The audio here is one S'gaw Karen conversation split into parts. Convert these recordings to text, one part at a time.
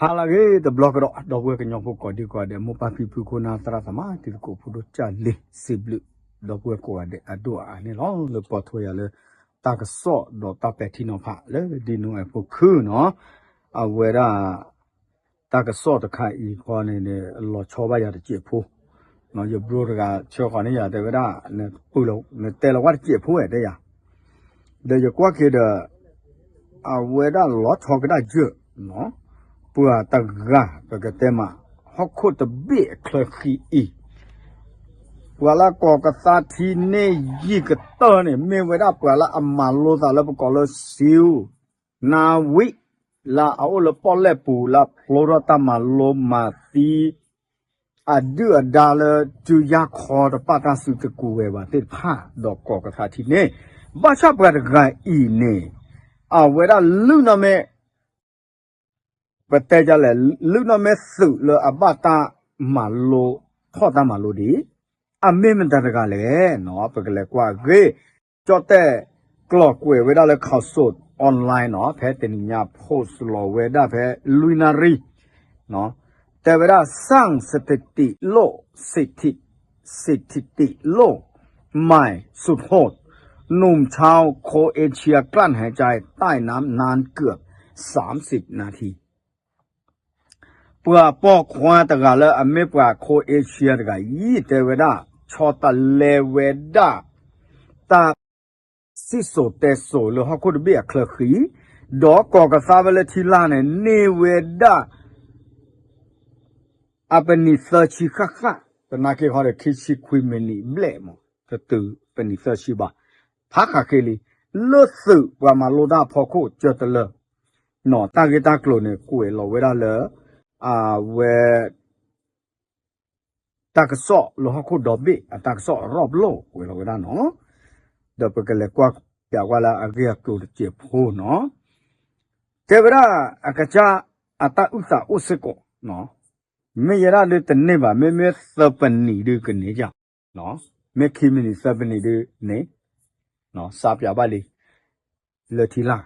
ဟါလၢအဂ့ၤတဘျီကဒီး ဒီပုၢ်ဝဲၢ်ကညီဖိကိးဒံကိးဂၤဒဲး မိၢ်ပၢ်ဖံဖု ခိၣ်နၢ်သရၣ်သမါ တံၤသကိးဖိဒိၣ်ကၢ်လံၤ စံးဘျုး ဒီပုၢ်ဝဲၢ်ကိးဂၤဒဲးအဒိၣ်အါန့ၣ်လီၤ. လၢပိာ်ထွဲယၤလၢ တၢ်ကစီၣ်ဒီးတၢ်ပဲာ်ထံနီၤဖးလၢဒ်နွဲၣ်ဖိခုနီၤ, အဝဲဒၣ် တၢ်ကစီၣ်တခါအံၤဃီန့ၣ် လီၤဆီဘၣ်ယၤတစဲးဖိ, ယဘျိတဂၤဆှၢဃီၤန့ၢ်ယၤတဲဝဲဒၣ် နတဲလီၤဝဲတစဲးဖိဝဲတဲယၤ, ဒီးယကွၢ်က့ၤဒီး အဝဲဒၣ်လီၤဆီကဒၣ်ယဲၢ်, ပှၤတဂၤပကတဲမး ဟီၣ်ခိၣ်တဘ့ၣ်အချၢဃံအံၤ ပှၤလၢကီၢ်ကသါထံန့ၣ်ယံာ်ကတၢၢ်န့ၣ် မ့ၢ်ဝဲဒၣ်ပှၤလၢအမၤလိသးလၢပကိးလၢ စံဝ် နၤဝံ လၢအအိၣ်လၢပီၣ်လဲၣ်ပူၤ လၢအဖျိထီၣ်တၢ်မၤလိမၤသံ အဒုၣ်အဒါလၢတုၤယါခီတပာ်တၢ်စုတကူဝဲဘၣ်သ့ၣ်တဖၣ် ဒီးကီၢ်ကသါထံန့ၣ်, ဘၣ်ဆၣ်ပှၤတဂၤအံၤန့ၣ် အဝဲဒၣ်လုၢ်နီၢ်မ့ၢ် ပတဲဒ်လဲၣ် လုၢ်နီၢ်မ့ၢ်သုးလၢအဘၣ်တၢ်မၤလိ ထီၣ်တၢ်မၤလိဒံး, အမ့ၢ်မတၤတဂၤလဲၣ်, ပကလဲၤကွၢ်အဂ့ၢ်, ကၠီၣ်တဲၣ်ကျိးကွဲးဝဲဒၣ်လၢ ข่าวสดออนไลน์ နီၤ, ဖဲတနံၤညါ post လီၤဝဲဒၣ်ဖဲလွံၢ်နၣ်ရံၣ် တဲဝဲဒၣ် สร้างสถิติโลก สถิติโลกใหม่สุดโหด หนุ่มชาวโครเอเชียกลั้นหายใจใต้น้ำนานเกือบสามสิบนาที ပှၤပိာ်ခွါတဂၤလၢအမ့ၢ်ပှၤ Croatia တဂၤအံၤ တဲဝဲဒၣ် ဆီတလဲဝဲဒၣ် တၢ်စံၣ်စိၤတဲစိၤလၢဟီၣ်ခိၣ်တဘ့ၣ်အချၢဃံ, ဒီးကီၢ်ကသါဖဲလၢထံလာ်န့ၣ် န့ၢ်ဝဲဒၣ် အပနံၣ်သၢဆံဃၣ်ဃၣ်, သနာ်က့ဃီဒီး ခံဆံခွံမံးနံးဘျဲၣ်မး, တတုၤပနံၣ်သၢဆံဘၣ်, ဖးဃးဃ့လံ, လၢသုးပှၤမၤလိတၢ်အဖီခိၣ် ကၢတလၢ နီၤ, တၢ်ဂ့ၢ်တၢ်ကျိၤန့ၣ် ကွဲးလီၤဝဲဒၣ်လၢ အဝဲ တၢ်ကစီၣ်လၢဟီၣ်ခိၣ်ဒီဘ့ၣ် အတၢ်ကစီၣ်အရီၣ်ပလိာ် ကွဲးလီၤဝဲဒၣ်နီၤ, ဒီးပကလဲၤကွၢ်ပျးကွၢ်လၢအဂ့ၢ်အကျိၤတစဲးဖိနီၤ, တဲဝဲဒၣ် အကစၢ်အတၢ်အုၣ်သးအိၣ်စ့ၢ်ကီး မ့ၢ်ယဲဒၣ်ဒုးတန့ၢ်ဘၣ်, မ့မ့ၢ်သၢပနံၣ်ဒုးကန့ၢ်ယၤ, မ့ၢ်ခံမံးနံးသၢပနံၣ်ဒုးန့ၣ် စးပၠးဘၣ်လံ လၢထံလာ်,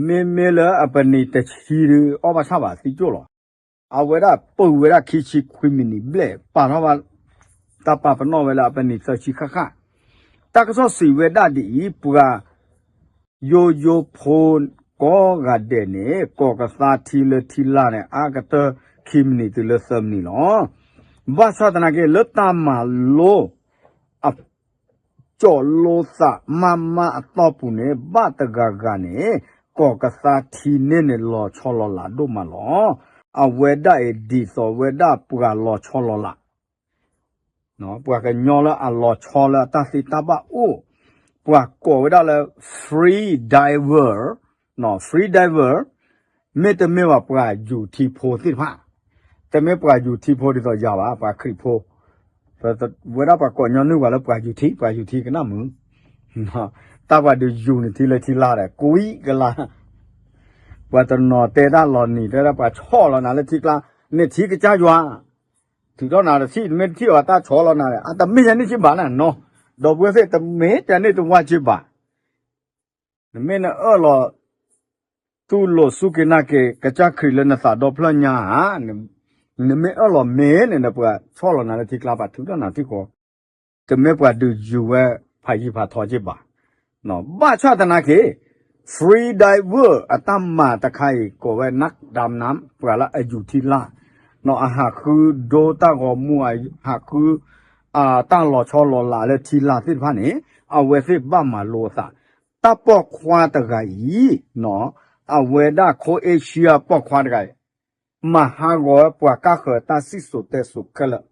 မ့မ့ၢ်လၢအပနံၣ်တဆံဒုး အီၣ်ဘၣ်ဆၣ်ဘၣ်သံကၠိၣ်လီၤ. အဝဲဒၣ်ပုၢ်ဝဲဒၣ်ခံဆံခွံမံးနံးဘျဲၣ် ပာ်ထီၣ်ဘၣ် တၢ်ပာ်ပနီၣ်ဝဲလၢအပနံၣ်သၢဆံဃၣ်ဃၣ်, တၢ်ကစီၣ်စံးဝဲဒၣ်ဒ်အံၤ, ပှၤ ယိယိဖိကိးဂၤဒဲးန့ၣ် ကီၢ်ကသါထံလၢထံလာ်န့ၣ် အါကတၢၢ်ခံမံးနံးတုၤလၢသၢမံးနံးလီၤ. ဘၣ်ဆၣ်သနာ်က့ လၢတၢ်မၤလိ အ ကၠီၣ်လိသးမးမးအတီၢ်ပူၤန့ၣ် ဘၣ်တဂၤဂၤန့ၣ် ကီၢ်ကသါထံန့ၣ်န့ၣ် လီၤဆီလီၤလးဒိၣ်မးလီၤ. အဝဲဒၣ်အံၤဒ်သိးဝဲဒၣ်ပှၤလီၤဆီလီၤလး ပှၤကညီလၢအလီၤဆီလၢအတၢ်သ့တၢ်ဘၣ်အိၣ်, ပှၤကိးဝဲဒၣ်လၢ free diver, free diver, မ့တမ့ၢ်ဘၣ်ပှၤယူၤထံဖိသ့ၣ်တဖၣ်, တမ့ၢ်ပှၤယူၤထံဖိဒ်သိးယၤဘၣ်, ပှၤခရံာ်ဖိ, ဝဲဒၣ်ပှၤကိးညီနုၢ်ပှၤလၢပှၤယူၤထံ, ပှၤယူၤထံကနၣ်မုာ်, တၢ်ပှၤဒုးယူၤနထံလၢထံလာ်ဒီး ကွံကလါ ပှၤတနီၤတဲတၢ်လီၤနံၤ တဲဒၣ်ပှၤဆီၣ်လီၤနၤလၢထံကျါ, နထံကစၢ်ယွၤ, ထုးထီၣ်နၤတထံၣ် တမ့ၢ်တထံၣ်အီၤတၢ်ဆီၣ်လီၤနၤဒီး အတမ့ၢ်ယၤန့ၣ်က့ဘၣ်နၤနီၤ, ဒီပုၢ်ဝဲၢ်သ့ၣ် တမ့ၢ်ယၤန့ၣ်တဝၢ်က့ဘၣ်, နမ့ၢ်နအၢၣ်လီၤ တူၢ်လိာ်စူၢ်က့ၤနာ်က့ၤ ကစၢ်ခရံာ်လၢနသးဒီဖျၢၣ်ညါဧါ, နမ့ၢ်အၢၣ်လီၤမ့ၢ်န့ၣ် နပှၤဆီၣ်လီၤနၤလၢထံကျါပှၤထုးထီၣ်နၤထံၣ်ဃီ တမ့ၢ်ပှၤဒုးယူၤဝဲဖးယံၤဖးထီက့ဘၣ်, ဘၣ်ဆၣ်သနာ်က့ free diver အတၢ်မၤတခါအံၤ ကိးဝဲ นักดำน้ำ ပှၤလၢအယူၤထံလာ်, အဟးဃုဒိတၢ်ဂီၤမူ အဟးဃု တၢ်လီၤဆီလီၤလးလၢထံလာ်သ့ၣ်တဖၣ်န့ၣ် အဝဲသ့ၣ်ဘၣ်မၤလိအသး, တၢ်ပိာ်ခွါတဂၤအံၤ အဝဲဒၣ် Croatia ပိာ်ခွါတဂၤအံၤ မၤဟးဂီၤဝဲပှၤကၢ်ဃၢၤတၢ်စံၣ်စိၤတဲစိၤခဲလၢာ်,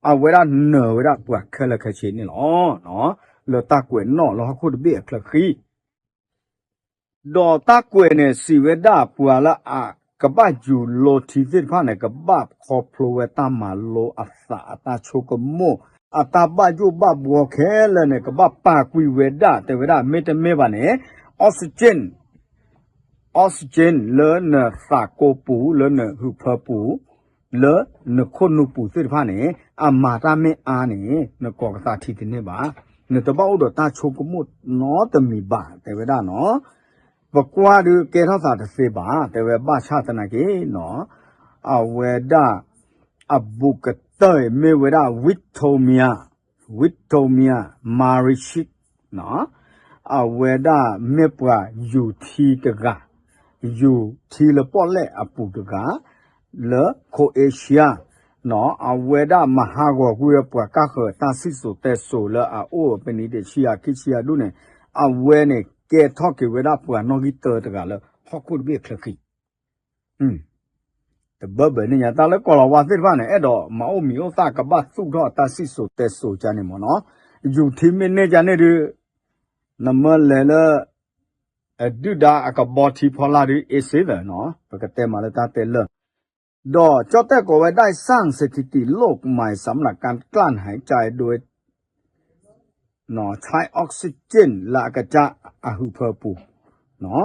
အဝဲဒၣ်နၢၤဝဲဒၣ်ပှၤခဲလၢာ်ခဲဆ့န့ၣ်လီၤ. လၢတၢ်ကွဲးနီၣ်လၢဟီၣ်ခိၣ်တဘ့ၣ်အချၢဃံ ဒီးတၢ်ကွဲးန့ၣ် စံးဝဲဒၣ်ပှၤလၢအကဘၣ်ယူၤလိထံသ့ၣ်တဖၣ်န့ၣ် ကဘၣ်ခီဖျိဝဲတၢ်မၤလိအသးအတၢ်ဆိကမိၣ်, အတၢ်ဘၣ်ယိၣ်ဘၣ်ဘှီခဲလၢာ်န့ၣ် ကဘၣ်ပာ်ကွံာ်ဝဲဒၣ် တဲဝဲဒၣ် မ့တမ့ၢ်ဘၣ်န့ၣ် oxygen oxygen လၢနသးကိးပူၤ လၢနဟုးဖၢပူၤ လၢနခိၣ်နူာ်ပူၤသ့ၣ်တဖၣ်န့ၣ် အမၤတၢ်မ့ၢ်အါန့ၣ် နကီၢ်ကသါထံတန့ၢ်ဘၣ်, နတဘၣ်အိၣ်ဒီးတၢ်ဆိကမိၣ်နီတမံၤဘၣ် တဲဝဲဒၣ်နီၤ. ပကွၢ်ဒုးကဲထီၣ်သးတသ့ဘၣ် တဲဝဲဘၣ်ဆၣ်သနာ်က့နီၤ, အဝဲဒၣ် အဘူးကတၢၢ်အံၤမ့ၢ်ဝဲဒၣ် Victor Mia, Victor Mia Marichik အဝဲဒၣ်မ့ၢ်ပှၤယူၤထံတဂၤ, ယူၤထံလၢပီၣ်လဲၣ်အပူၤတဂၤ လၢ Croatia အဝဲဒၣ်မၤဟးဂီၤကွံာ်ဝဲပှၤကါဃၢၤတၢ်စံၣ်စိၤတဲစိၤလၢအအိၣ်အပနံးတဆံယၤခံဆံယၤဒူၣ်န့ၣ်, အဝဲန့ၣ် ကဲထီၣ်က့ၤဝဲဒၣ်ပှၤနီၣ်ဂံၢ်တၢတဂၤလၢဟီၣ်ခိၣ်တဘ့ၣ်အချၢဃံ တဘၢဘၢန့ၣ်ညါ တၢ်လၢကီၢ်လီၤဝါသ့ၣ်တဖၣ်န့ၣ် အဲၣ်ဒိးမၤအိၣ်မံၤအိၣ်သၣ်ကဘၣ်သူၣ်ထီၣ်အတၢ်စံၣ်စိၤတဲစိၤကန့ၣ်မ့ၢ်နီၤ, ယူၤထံမ့ၢ်န့ၢ်ကန့ၣ်ဒုး နမ့ၢ်လဲၤလၢ အဒုၣ်ဒါအကဘီထံဖီလာ်ဒုး အ့စ့သၢနီၤ ပကတဲမးလၢတၢ်တဲလၢာ်, ဒီးကၠီၣ်တဲၣ်ကိးဝဲဒၣ် สร้างสถิติโลกใหม่สำหรับการกลั้นหายใจโดย ใช้ออกซิเจน လၢအကစၢ်အဟၢဖၢပူၤ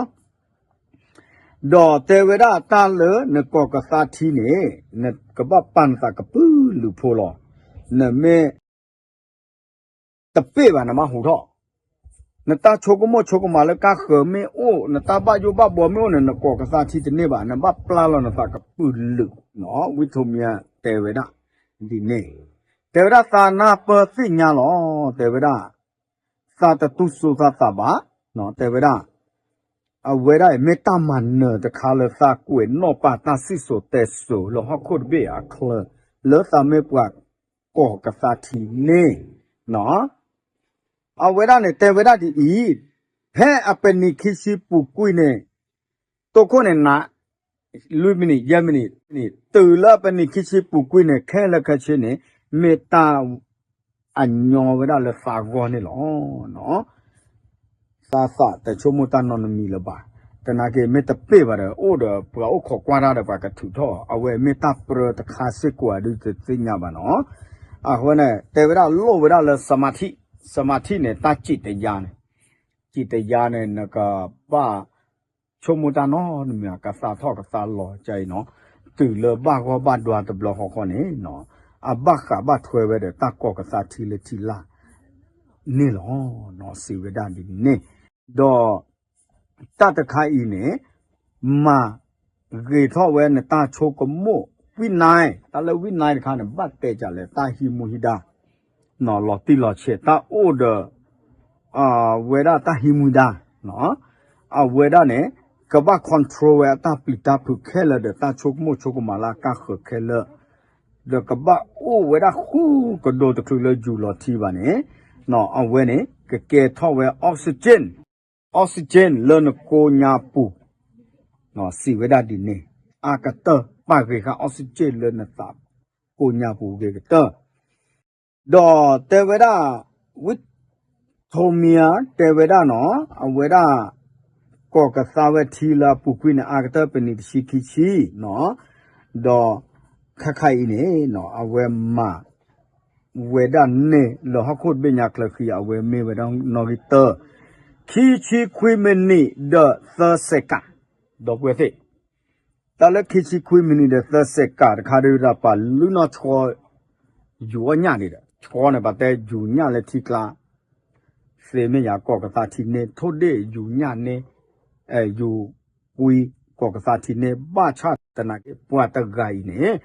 ဒီးတဲဝဲဒၣ်တၢ်လၢနကိးကသါထံန့ၣ် နကဘၣ်ပာ်နသးကပုာ်လုာ်ဖိလီၤ. နမ့ၢ် တပ့ၢ်ဘၣ်နဘၣ်ဟူးထီၣ်, နတၢ်ဆိကမိၣ်ဆိကမးလၢကါဃၢၤမ့ၢ်အိၣ် နတၢ်ဘၣ်ယိၣ်ဘၣ်ဘှီမ့ၢ်အိၣ်န့ၣ် နကိးကသါထံတန့ၢ်ဘၣ် နဘၣ်ပျၢ်လီၤနသးကပုာ်လုာ်နီၤ ဝံထိမံၤတဲဝဲဒၣ်ဒ်န့ၣ်, တဲဝဲဒၣ်သးနၢ်ပၢၢ်သ့ၣ်ညါလီၤ တဲဝဲဒၣ် သးတတူၢ်စိသးသးဘၣ်, တဲဝဲဒၣ် အဝဲဒၣ်အံၤမ့ၢ်တၢ်မၤနၢၤတခါလၢသးကွဲးနီၣ်ပာ်တၢ်စံၣ်စိၤတဲစိၤလၢဟီၣ်ခိၣ်တဘ့ၣ်အချၢ လၢသးမ့ၢ်ပှၤကိးကသါထံန့ၣ် အဝဲဒၣ်န့ၣ်တဲဝဲဒၣ်ဒ်အံၤ, ဖဲအပနံးခံဆံပူၤကွံာ်န့ၣ် တိခိၣ်န့ၣ်နး လွံၢ်မံးနံး ယဲၢ်မံးနံး တုၤလၢအပနံးခံဆံပူၤကွံာ်န့ၣ် ခဲလၢာ်ခဲဆ့န့ၣ် မ့ၢ်တၢ် အညီဝဲဒၣ်လၢသးဂီၢ်န့ၣ်လီၤ. သးသးတဆိကမိၣ်တၢ်နီတမံၤလၢၤဘၣ်. သနာ်က့ မ့ၢ်တပ့ၢ်ဘၣ်ဒီး အိၣ်ဒီးပှၤအိၣ်ခိးကွၢ်တၢ်ဒီးပှၤကထုးထီၣ် အဝဲမ့ၢ်တၢ်ပြၢတခါစ့ၢ်ကီးဒုးတသ့ၣ်ညါဘၣ်နီၤ. အဃိန့ၣ် တဲဝဲဒၣ်လိၣ်ဝဲဒၣ်လၢ สมาธิ, စမၤထံန့ၣ် တၢ်စံးတယါန့ၣ်, စံးတယါန့ၣ် နကဘၣ် ဆိကမိၣ်တၢ်နီတမံၤ ကသါထီၣ်ကသါလီၤကအံၤနီၤ, တုၤလၢဘၣ်ဂီၢ်ဘၣ်ဒွါတဘျီဃီဃီန့ၣ်နီၤ, အဘၣ်ဃးဘၣ်ထွဲဝဲဒီးတၢ်ကိးကသါထံလၢထံလာ်န့ၣ်လီၤနီၤ, စံးဝဲဒၣ်ဒ်န့ၣ်, ဒီး တၢ်တခါအံၤန့ၣ် မၤဂ့ၤထီၣ်ဝဲနတၢ်ဆိကမိၣ် ဝိနည်း, တၢ်လၢဝိနည်းတခါန့ၣ် ဘၣ်တဲကလဲၣ် တၢ်ဟံးမူဟံးဒါ နီၤ လီၤတံၢ်လီၤဆဲး တၢ်အိၣ်ဒီး အဝဲဒၣ်တၢ်ဟံးမူဒါ အဝဲဒၣ်န့ၣ် ကဘၣ် control ဝဲအတၢ်ပျံၤတၢ်ဖုးခဲလၢာ်ဒီး တၢ်ဆိကမိၣ်ဆိကမးလၢအကါဃၢၤခဲလၢာ်, ဒီးကဘၣ်အိၣ်ဝဲဒၣ်ဃုကဒိတချုးလၢယူၤလီၤထံဘၣ်န့ၣ်, အဝဲန့ၣ် ကကဲထီၣ်ဝဲ oxygen, oxygen လၢနကိညါပူၤ စံးဝဲဒၣ်ဒ်န့ၣ်, အါကတၢၢ်ပာ်ဂ့ၤဃာ် oxygen လၢနသးကိညါပူၤဂ့ၤကတၢၢ် ဒီးတဲဝဲဒၣ် ဝံထိမံၤ တဲဝဲဒၣ်နီၤ, အဝဲဒၣ် ကိးကသါဝဲထံလၢအပူၤကွံာ်န့ၣ် အါကတၢၢ်ပနံးတဆံခံဆံနီၤ, ဒီး ခါခါအံၤန့ၣ် အဝဲမၤဝဲဒၣ်န့ၣ်လၢဟီၣ်ခိၣ်တဘ့ၣ်ညါချၢဃံ အဝဲမ့ၢ်ဝဲဒၣ်နီၣ်ဂံၢ်တၢ ခံဆံခွံမံးနံးဒီးသၢစဲးကး, ဒီပုၢ်ဝဲၢ်သ့ၣ် တၢ်လၢခံဆံခွံမံးနံးဒီးသၢစဲးကးတခါဒုးဒၣ်ပှၤလုၢ်နီၢ်ဆှီ ယူၤအီၣ်ညၣ်ဒံးဒီး ဆှီန့ၣ် ပှၤတဲယူၤညၣ်လၢထံကျါ သ့မ့ၢ်ယၤကိးကသါထံန့ၢ် ထိၣ်ဒ့ၣ်ယူၤညၣ်န့ၢ် ယူၤကွံကိးကသါထံန့ၢ် ဘၣ်ဆၣ်သနာ်က့ ပှၤတဂၤအံၤန့ၣ်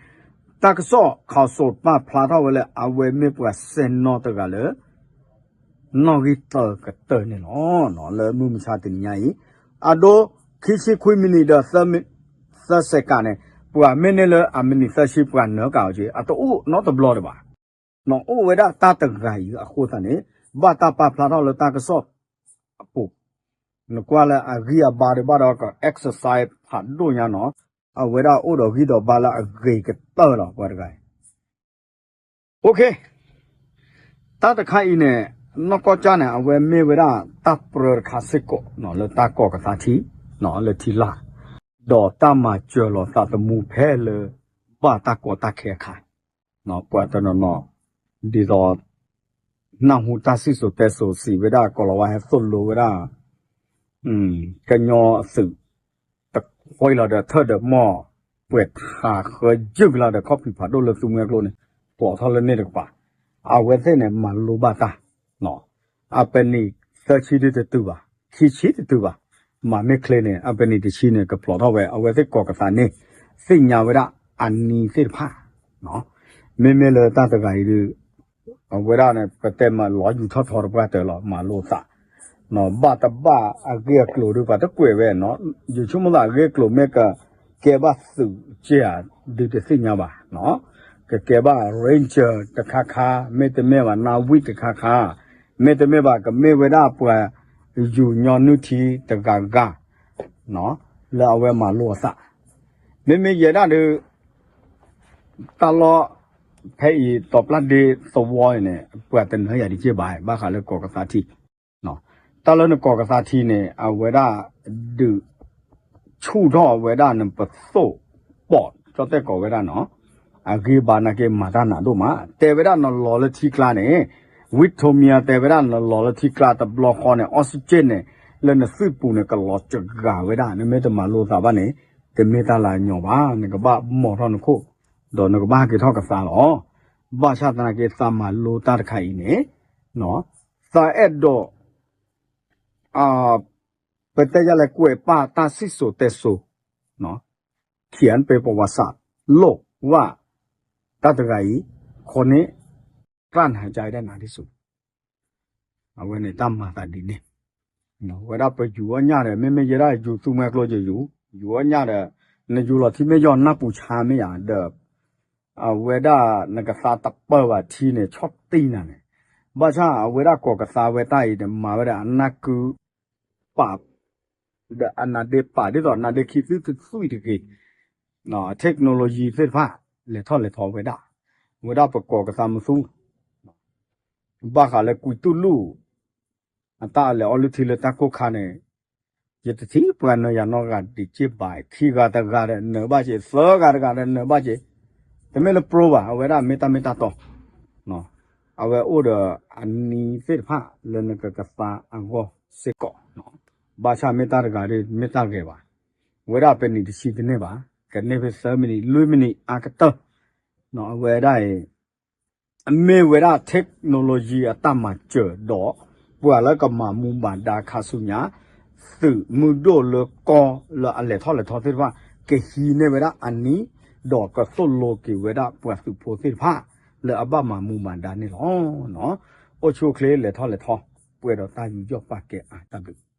တၢ်ကစီၣ် ခီးစိး ပာ်ဖျါထီၣ်ဝဲလၢ အဝဲမ့ၢ်ပှၤစဲနီၣ်တဂၤလၢ နီၣ်ဂံၢ်တၢကတၢၢ်န့ၣ်လီၤ. လၢမုၢ်မဆါတနံၤညါအံၤ အဒိ ခံဆံခွံမံးနံးဒီး သၢစဲးကးန့ၣ် ပှၤမ့ၢ်န့ၢ်လၢအမံးနံးသၢဆံ ပှၤနၢၤကၤအီၤက့ၤ အတအိၣ်နီတဘျီဒံးဘၣ်. နအိၣ်ဝဲဒၣ်တၢ်တဂၤအံၤအဃိသတးန့ၣ် ဘၣ်တၢ်ပာ်ဖျါထီၣ်လၢတၢ်ကစီၣ်အပူၤ နကွၢ်လၢအဂံၢ်အဘါဒံးဘၣ်ဒီး က exercise ဖးဒိၣ်ညါနီၤ, အဝဲဒၣ်အိၣ်ဒီးဂံၢ်ဒီးဘါလၢအဂ့ၤကတၢၢ်လီၤ ပှၤတဂၤအံၤ OK, တၢ်တခါအံၤန့ၣ် နီၢ်ကီၢ်ကၠၢ်န့ၣ် အဝဲမ့ၢ်ဝဲဒၣ်တၢ်ပြၢတခါစ့ၢ်ကီး လၢတၢ်ကိးကသါထံ လၢထံလာ်, ဒီးတၢ်မၤစၢၤလီၤသးသမူဖဲလၢ ဘၣ်တၢ်ကီတၢ်ခဲအခါ ပှၤတနီၤနီၤ ဒ်သိး နၢ်ဟူတၢ်စံၣ်စိၤတဲစိၤစံးဝဲဒၣ် ကိးလီၤဝါဟဲသိၣ်လိဝဲဒၣ် ကညီအသုး တခွဲလီၤဒီးထၢၣ်ဒီးမီၢ် ပှဲၤထးဃၢယုၢ်ကလါဒီးခီၣ်ဖံးဖးဒိၣ်လၢသူမှဲကျိန့ၣ် ပိာ်ထီၣ်လၢန့ၣ်တကပၤ အဝဲသ့ၣ်န့ၣ် မၤလိဘၣ်တၢ် အပနံးသၢဆံဒုတတုၤဘၣ် ခံဆံတတုၤဘၣ် မၤမ့ၢ်ချ့န့ၣ် အပနံးတဆံန့ၣ် ကဖျိးထီၣ်ဝဲ အဝဲသ့ၣ်ကိးကသးန့ၣ် သ့ၣ်ညါဝဲဒၣ် အနံၤသ့ၣ်တဖၣ်, မ့မ့ၢ်လၢတၢ်တဂၤအံၤဒီး အဝဲဒၣ်န့ၣ် ပတဲမၤလီၤယူၤထီၣ်ထီတပှၢ်တၢၢ်လီၤ မၤလိသး, ဘၣ်တဘၣ်အဂ့ၢ်အကျိၤဒီး ပှၤတကွဲးဝဲနီၤ, ယဆိကမိၣ်သးအဂ့ၢ်အကျိၤမ့ၢ်ကကဲဘၣ်သုးက့ဧါ ဒုးတသ့ၣ်ညါဘၣ်, ကကဲဘၣ် ranger တခါခါ, မ့တမ့ၢ်ဘၣ် နၣ်ဝံၣ်တခါခါ, မ့တမ့ၢ်ဘၣ် ကမ့ၢ်ဝဲဒၣ်ပှၤယူၤညီနုၢ်ထံတဂၤဂၤ လၢအဝဲမၤလိအသး, မ့မ့ၢ်ယဲဒၣ်ဒီး တၢ်လီၢ်ဖဲအံၤ တီၤပျၢ်ဒ့သဝီအံၤန့ၣ် ပှၤတနၢၤယၤဒံးက့ၢ်ဘၣ် ဘၣ်ဃးလၢကီၢ်ကသးထံ, တၢ်လၢနကီၢ်ကသးထံန့ၣ် အဝဲဒၣ်ဒုး ဆူၣ်ထီၣ်ဝဲဒၣ်နပသိၣ် ပီး ကၠီၣ်တဲၣ်ကီးဝဲဒၣ်နီၤ, အဂ့ၤဘၣ်နာ်က့မၤတၢ်နးဒိၣ်မး တဲဝဲဒၣ်နလီၤလၢထံကျါန့ၣ် ဝံထိမံၤတဲဝဲဒၣ်နလီၤလၢထံကျါတဘျီဃီန့ၣ် oxygen န့ၣ် လၢနသွံၣ်ပူၤန့ၣ် ကလီၤစှၤဝဲဒၣ် နမ့ၢ်တမၤလိသးဘၣ်န့ၣ် တမ့ၢ်တၢ်လၢအညီဘၣ် နကဘၣ်မီၢ်ထီၣ်နခိၣ် ဒီးနကဘၣ်ဟဲက့ၤထီၣ်ကသါလီၤ. ဘၣ်ဆၣ်သနာ်က့ သးမၤလိတၢ်တခါအံၤန့ၣ် သးအဲၣ်ဒိး ပတဲယလဲၤကွဲးပာ်တၢ်စံၣ်စိၤတဲစိၤ เขียนเป็นประวัติศาสตร์โลกว่า တၢ်တဂၤအံၤ คนนี้ กลั้นหายใจได้นานที่สุด အဝဲန့ၣ်တၢ်မၤသးဒ်န့ၣ် ဝဲဒၣ်ပယူၤအီၣ်ညၣ်ဒီး မ့မ့ၢ်ယဲဒၣ်ယူၤသူမှဲကျိယယူၤ ယူၤအီၣ်ညၣ်ဒီး နယူၤလီၤထံမ့ၢ်ယီၤနၢ်ပူၤဆါမ့ၢ်ယၤဒီး အဝဲဒၣ်နကသါတပၢၢ်ဘၣ်ထံန့ၣ် ဆီၣ်တံၢ်နၤန့ၣ် ဘၣ်ဆၣ်အဝဲဒၣ်ကီၢ်ကသးဝဲတၢ်အံၤန့ၣ် မၤဝဲဒၣ်အနၢ်ကု ပာ် ဒီးအနါဒ့ပာ်ဒ်သိးနါဒ့ခံသွံၣ်တသွံၣ်တဂ့ၤ technology သ့ၣ်တဖၣ် လဲၤထီၣ်လဲၤထီဝဲဒၣ် ဝဲဒၣ်ပကီၢ်ကသးမသူ ဘၣ်ဃးလၢကွံတူၢ်လူၢ် အတၢ်အလဲၤအီလုၢ်ထံလၢတၢ်ကိၢ်ခါန့ၣ် ယတထံၣ်ပှၤနၢၤယၤနီတဂၤဒံးက့ၢ်ဘၣ် ခံဂၤတဂၤဒီးနၢၤဘၣ်က့ၤ သၢဂၤတဂၤဒီးနၢၤဘၣ်က့ၤ တမ့ၢ်လၢ pro ဘၣ် အဝဲဒၣ်မ့ၢ်တၢ်မ့ၢ်တၢ်တီ အဝဲအိၣ်ဒီးအနံၤသ့ၣ်တဖၣ်လၢနကကသါအဂီၢ်စ့ၢ်ကီး ဘၣ်ဆၣ်မ့ၢ်တၢ်တဂၤဒီးမ့ၢ်တၢ်ဂဲၤဘၣ် ဝဲဒၣ်ပနံၤတဆံတန့ၢ်ဘၣ် ကန့ၢ်ဖဲသၢမံးနံး လွံၢ်မံးနံးအါကတၢၢ် အဝဲဒၣ်အံၤ မ့ၢ်ဝဲဒၣ် technology အတၢ်မၤစၢၤဒီး ပှၤလၢကမၤမူဘၣ်ဒါခါဆူညါ သုးမုၢ်ဒိၣ်လၢကီၢ်လၢအလဲၤထီၣ်လဲၤထီသ့ၣ်တဖၣ် ကဟံးန့ၢ်ဝဲဒၣ်အနံၤ ဒီးကသိၣ်လိက့ၤဝဲဒၣ်ပှၤသုးဖိသ့ၣ်တဖၣ် လၢအဘၣ်မၤမူဘၣ်ဒါန့ၣ်လီၤ. အိၣ်ဆူၣ်အိၣ်ချ့လဲၤထီၣ်လဲၤထီ ပှဲၤဒီးတၢ်ယူးယီၣ်ပာ်ကဲအါတၢ်ဘျုး